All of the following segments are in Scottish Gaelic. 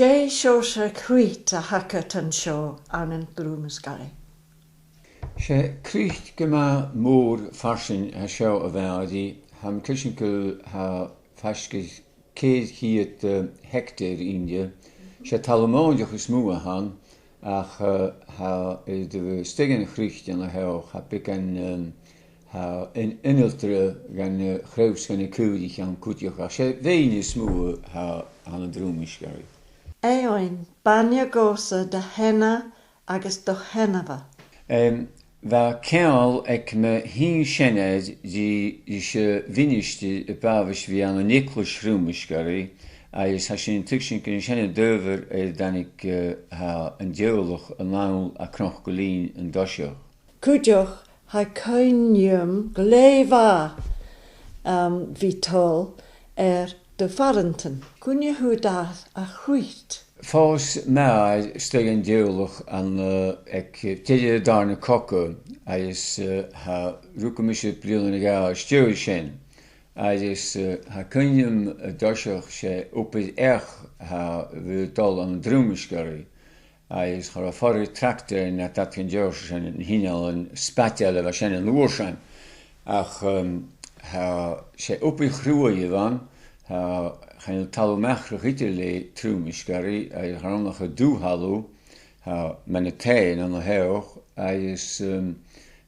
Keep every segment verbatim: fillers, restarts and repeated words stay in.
Dè seòrsa cruit a th' agad an seo ann an Drùm na Sgàile? 'S e cruit gu math mòr farsaing a tha seo, a Mhàiri. Tha mi a' tuigsinn gu bheil faisg air ceithir cheud, eh, heictear innte. 'S e talamh mòintich as motha a th' ann, ach, eh, tha, eh, a' stèidheachadh na cruite an seo, tha beagan, eh, tha an, an inneal-treabhadh gun, eh, chraobh 's gun a' chaoraich ann cuideachd, ach 's e a' bheinn as motha a th' ann an Drùm na Sgàile. Eòghann, bainidh dhòmhsa do theine agus do sheanmhair. Em, bha ceangal aig mo sheanair ri, ris a' mhinistear a b' àbhaist a bhith ann an eaglais Thrùm na Sgàile, agus tha sinn a' tuigsinn gur e sin an adhbhar air an tàinig, eh, tha an teaghlach a-nall à Cnoc Gillìn an toiseach. Cuideachd, tha cuimhne agam glè mhath, um, bhith a' dol air do phàrantan. Cuin a thug iad a' chruit? Phòs m' athair a-staigh an teaghlach ann, eh, aig deireadh an Dàrna Cogadh, agus, eh, tha, rugadh mise bliadhna no dhà às dèidh sin, agus, eh, tha cuimhne agam an toiseach, 's e obair each a bha a' dol ann an Drùm na Sgàile, agus cha robh fuaradh tractair ann an dad gun deòir sin, an t-inneal, an spaideal a bha sin an uair sin. Ach, um, tha, 's e obair chruaidh a bh' ann, tha, chan eil talamh machrach idir le Trùm na Sgàile, agus cha robh ann ach an dubh-thalamh, tha, mar na taighean an-seo, agus, um,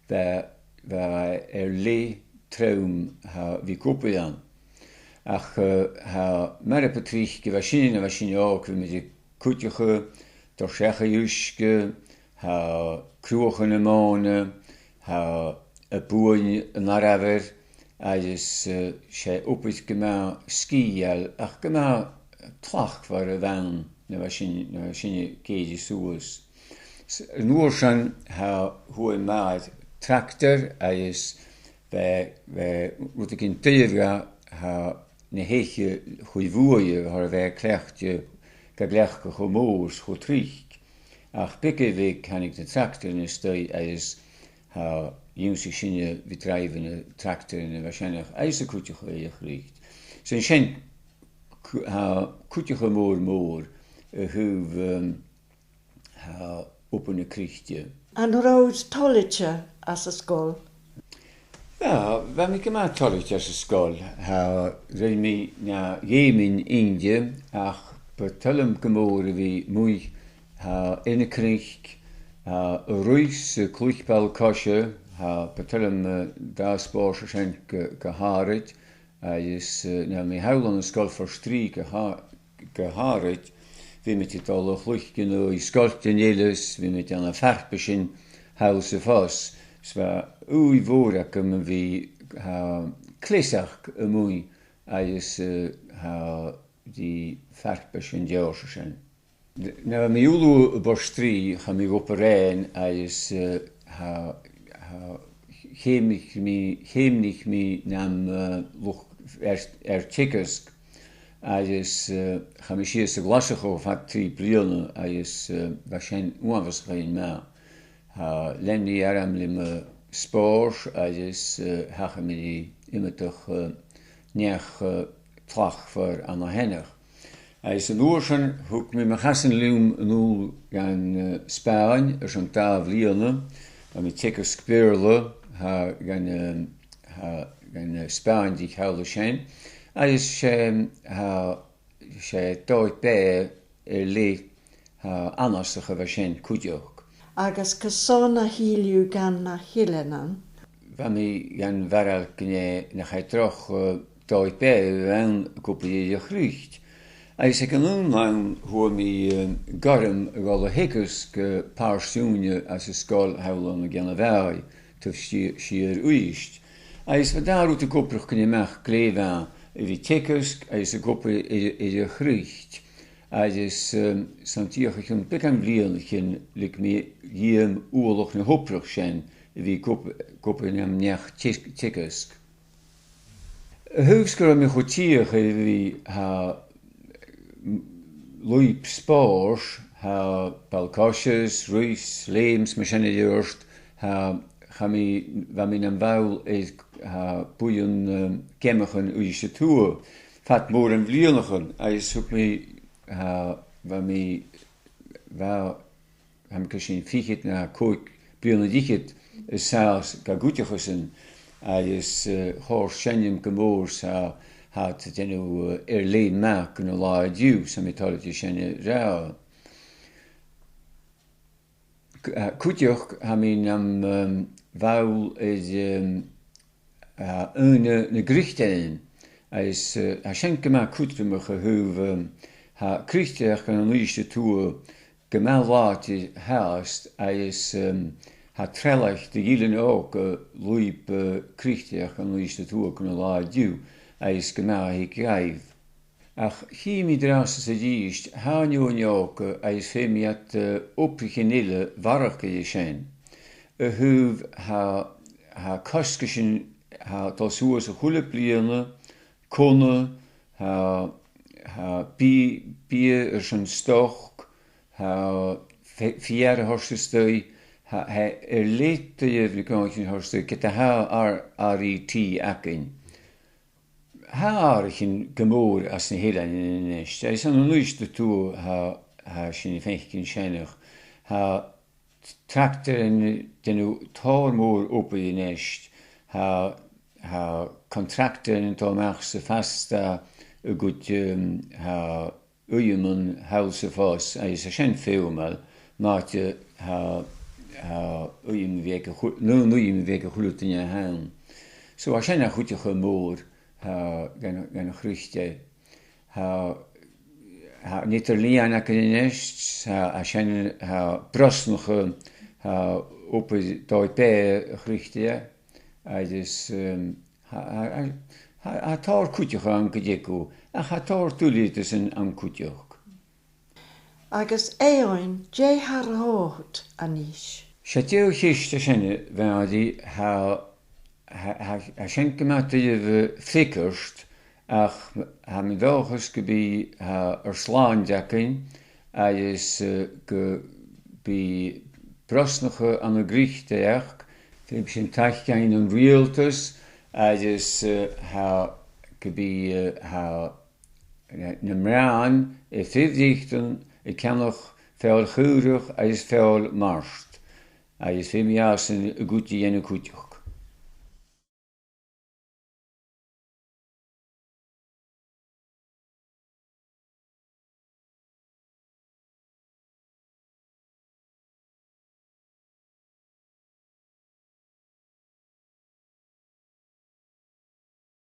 bha, bha e air leth trom, tha, bhith ag obair ann. Ach, eh, tha, mar a bu trice, bha sinne, nuair a bha sinne òg, bha mi a' cuideachadh, toirt seachad uisge, tha, cruachan na mòna, tha, a' buain an arbhair, agus, eh, 's e obair gu math sgìtheil, ach gu math tlachdmhor a bh' ann nuair a bha sinn, nuair a bha sinne ag èirigh suas. S-, an uair sin, tha, fhuair m' athair tractar, agus bha, bha rudeigin doirbh dha, tha, na h-eich a chur bhuaithe, oir bha e cleachdte, ga gleachdadh cho mòr 's cho tric. Ach beag air bheag thàinig na tractaran a-staigh agus, tha, dh'ionnsaich sinne a bhith a' draibheadh na tractaran a bha sin agus a' cuideachadh air a' chruit. So an sin, cu-, tha, cuideachadh mòr mòr a thaobh, um, tha, obair na cruite. An robh thu toilichte anns an sgoil? Bha, bha mi gu math toilichte anns an sgoil. Tha, rinn mi na dh'fheum innte, ach bu toil leam gu mòr a bhith a-muigh, tha, air na cnuic, tha, a' ruith 's a' cluich ball-coise, tha, bu toil leam, eh, dà spòrs sin gu, gu h-àraid. Agus, eh, nuair a bha mi thall ann an Sgoil Phort Rìgh gu h-à-, gu h-àraid, bha mi a' dol a chluich an aghaidh sgoiltean eile, bha mi a' dèanamh farpaisean thall 's a-bhos. 'S bha ùidh mhòr agam a bhith, tha, cleasachd a-muigh agus, eh, tha, ri farpaisean an t-seòrsa sin. Nuair a bha mi uile a' Phort Rìgh, chaidh mi gu Obar Dheathain agus, eh, tha, tha, cheumnaich mi, cheumnaich mi nam, eh, luchd-, ar, ar teagasg. Agus, eh, chaidh mi sìos a Ghlaschu fad trì bliadhna agus, eh, bha sin uabhasach fhèin math. Tha, lean mi airm le mo spòrs agus, eh, thachair mi ri iomadach, eh, neach, eh, tlachdmhor an-sineach. Agus an uair sin, thug mi mo chasan leam a-null dhan, eh, Spàinn airson dà bhliadhna, bha mi a' teagasg Beurla, tha, dhan, eh, tha, dhan, eh, Spàinntis thall an sin. Agus 's e, tha, 's e dòigh-beatha air leth, tha, annasach a bha sin cuideachd. Agus carson a thill thu dhan na h-Eileanan? Bha mi dhen bharail gun e nach e droch, eh, dòigh-beatha a bh' ann ag obair air a' chruit. Agus aig an aon àm fhuair mi, eh, gairm a dhol a theagasg, eh, pàirt-ùine anns an sgoil thall ann an Ceann a' Bhàigh, taobh siar, siar Uibhist. Agus bha an dà rud ag obrachadh gu math glè mhath, a bhith a' teagasg agus ag obair air, air a' chruit. Agus, eh, 's ann dìreach o chionn beagan bhliadhnaichean, leig mi dhìom uallach na h-obrach sin, a bhith ag ob-, ag obair nam neach-, teag-, teagaisg. A thaobh 's gun robh mi cho dìreach air a bhith, tha, m-, lùib spòrs, tha, ball-coise, ruith, leum 's mar sin air adhart, tha, chaidh mi, bha mi nam bhall air, tha, buidheann, eh, geamachan Uibhist a Tuath fad mòr nam bhliadhnaichean, agus thug mi, tha, Bha mi, bha, tha mi a' creidsinn fichead no còig bliadhna deug a' seasamh ga cuideachadh-san, agus, eh, chòrd sin rium gu mòr, 's tha, tha iad a' dèanamh, eh, air leth math gun an latha an-diugh, 's tha mi toilichte sin a ràdh. C-, eh, cuideachd, tha mi nam, ehm, bhall air, ehm, eh, Aonadh nan Croitearan, agus, eh, tha sin gu math cudromach a thaobh, ehm, tha croitearachd ann an Uibhist a Tuath gu math làidir fhathast, agus, ehm, tha treallaich de dh'Eileanan Òga lùib, eh, croitearachd ann an Uibhist a Tuath gun an latha an-diugh, agus gu math a thig dhaibh. Ach chì mi an-dràsta 's a-rithist, tha an fheadhainn òga agus feumaidh iad, eh, obraichean eile a bharrachd air sin. A thaobh, tha, tha cosgaisean, tha a' dol suas a h-uile bliadhna, cunna, tha, tha bi-, biadh airson stoc, tha fe-, feur a thoirt a-staigh, tha, tha air leth de dh'fheadhainn a thoirt a-staigh, ged a tha R-, R E T againn. Tha atharrachadh gu mòr anns na h-eileanan a-nis, agus ann an Uibhist a Tuath tha, tha sinn a' faicinn sin. Tha tractaran a' dèanamh tòrr mòr obair a-nis, tha, tha contractairean a' dol a-mach 's a' fàs a' ghoid, um, tha uidheaman thall 's a-bhos, agus tha sin feumail, an àite, tha, tha uidheam bheag a' chu-, an aon uidheam bheag a h-uile duine a th' ann. So tha sin a' cuideachadh mòr, tha, dhan, dhan chroitearan. Tha, tha an eadar-lìon againn a-nis, tha, tha sin, tha brosnachadh, tha obair dòigh-beatha a' chroitearra, agus, um, tha, tha, tha, tha tòrr cuideachaidh ann gu dearbh, ach tha tòrr duilgheadasan ann cuideachd. Agus Eòghann, dè tha romhad a-nis? 'S e deagh cheist a tha sin, a Mhàiri, tha, tha, tha, tha sin gu math doirbh, eh, freagairt, ach tha mi an dòchas gum bi, tha, ar slàinte againn, agus, eh, gum bi brosnachadh ann an croitearachd, feumaidh sinn taic fhaighinn on riaghaltas, agus, eh, tha, gum bi, eh, tha, na, na mnathan air feadh Bhreatainn a' ceannach feòil chaorach agus feòil mart, agus feumaidh iadsan a' chuid a dhèanamh cuideachd.